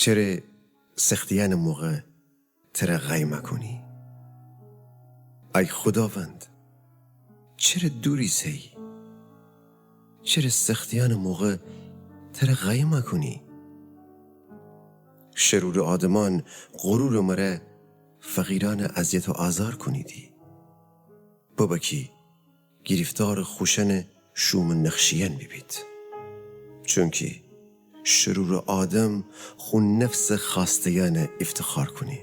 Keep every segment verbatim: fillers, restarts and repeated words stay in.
چره سختیأنٚ موقع تره قایم کونی؟ ای خوداوند، چره دور ایسه‌یی؟ چره سختیأنٚ موقع تره قایم کونی؟ شرورٚ آدمأن غرورٚ مره فقیرأنَ اذیت و آزار کونیدی. ببه کی گیریفتارٚ خوشأنٚ شومٚ نقشه‌یأن بیبید. چونکی شرورٚ آدم خو نفسٚ خوأسته‌یأنَ ایفتخار کونه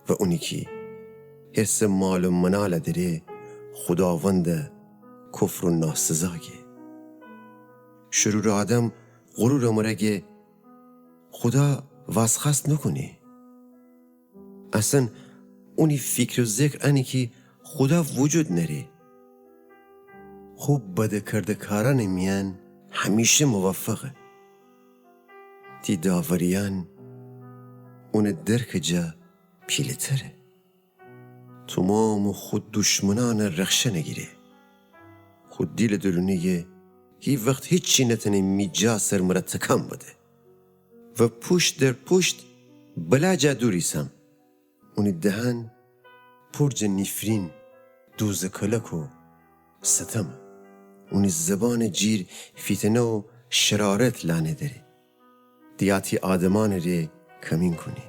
و اونی کی حرصٚ مال و منال دره، خوداوندَ کفر و ناسزا گه. شرورٚ آدم غرورٚ مره گه خودا وازخوأست نوکونه. اصلاً اونی فیکر و ذکر انه کی خودا وجود نأره. خو بدٚ کرده‌کارأنٚ میأن همیشه موفقه. تی داوریأن اونٚ درکٚ جا پیله‌تره. تومامٚ خو دشمنأنَ رخشن گیره. خو دیلٚ درونی گه هیوخت هیچی نتأنه می جا سر مرَ تکان بده. و پوشت در پوشت بلا جا دور ایسم. اونی دهن پر جٚه نیفرین، دوزٚ کلک و ستمه. اونی زبانٚ جیر فیتنه و شرارت لأنه دأره. دیاتی آدمأنٚ ره کمین کونه.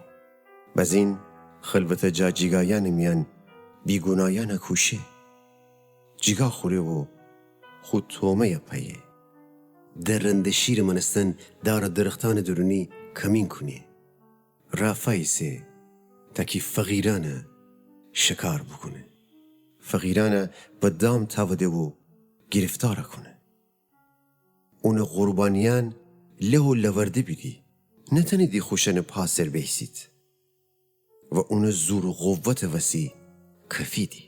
بزین خلوتٚ جا جیگایأنٚ میأن بیگونایأنَ کوشه. جیگا خوره و خو تومه‌یَ پأیه. درنده شیرٚ مأنستن دارٚ درختأنٚ درونی کمین کونه. رافا ایسه تا کی فقیرأنَ شکار بوکونه. فقیرأنَ به دام تأوده و گیریفتارَ کونه. اونٚ قربانیأن له و لورده بیدی. نتأنیدی خوشأنٚ پا سر بیسید. و اونٚ زور و قوتٚ وسی کفیدی.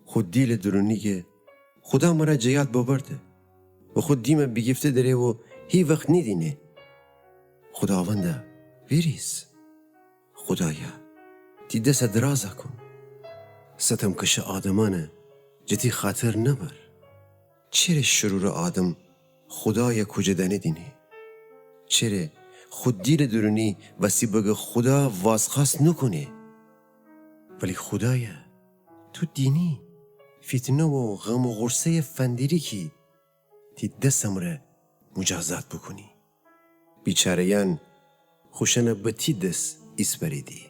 خو دیلٚ درونی گه خودا مرَ جٚه یاد ببرده و خو دیمَ بیگیفته دره و هیوخت نیدینه. خوداوندا، ویریز. خودایا، تی دسَ درازَ کون. ستمکشٚ آدمأنَ جٚه تی خاطر نبر. چره شرورٚ آدم خودایَ کوجه دأنه دینه؟ چره خو دیلٚ دورونی وسی بگه خودا وازخوأست نوکونه؟ ولی خودایا، تو دینی، فیتنه و غم و غورصه‌یَ فندیری کی تی دسٚ امرأ موجازات بوکونی. بیچاره‌یأن خوشأنَ به تی دس ایسپریدی.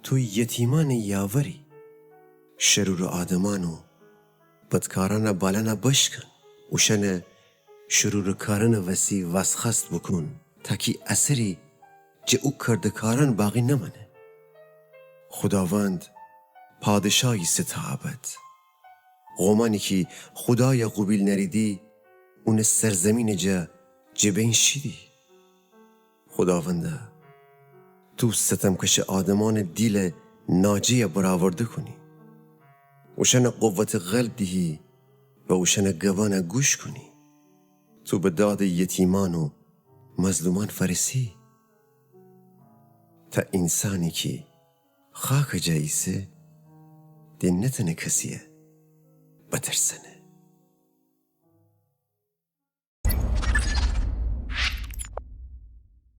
تو یتیمأنٚ یاوری. شرورٚ آدمأن و بدکارأنٚ بالأنَ بشکن. اوشأنَ شرورٚ کارأنٚ وسی وازخوأست بوکون، تا کی اثری جٚه او کرده‌کارأن باقی نمأنه. خوداوند پادشاه ایسه تا ابد. قومأنی کی خودایَ قوبیل نأریدی، اونٚ سرزمینٚ جا جٚه بین شیدی. خوداوندا، تو ستمکشٚ آدمأنٚ دیلٚ ناجه‌یَ برآورده کونی. اوشأنَ قوتٚ قلب دیهی و اوشأنٚ گبأنَ گوش کونی. تو به دادٚ یتیمأن و مظلومأن فأرسی، تا اینسانی کی خاکٚ جا ایسه، دِ نتأنه کسیَ بترسأنه.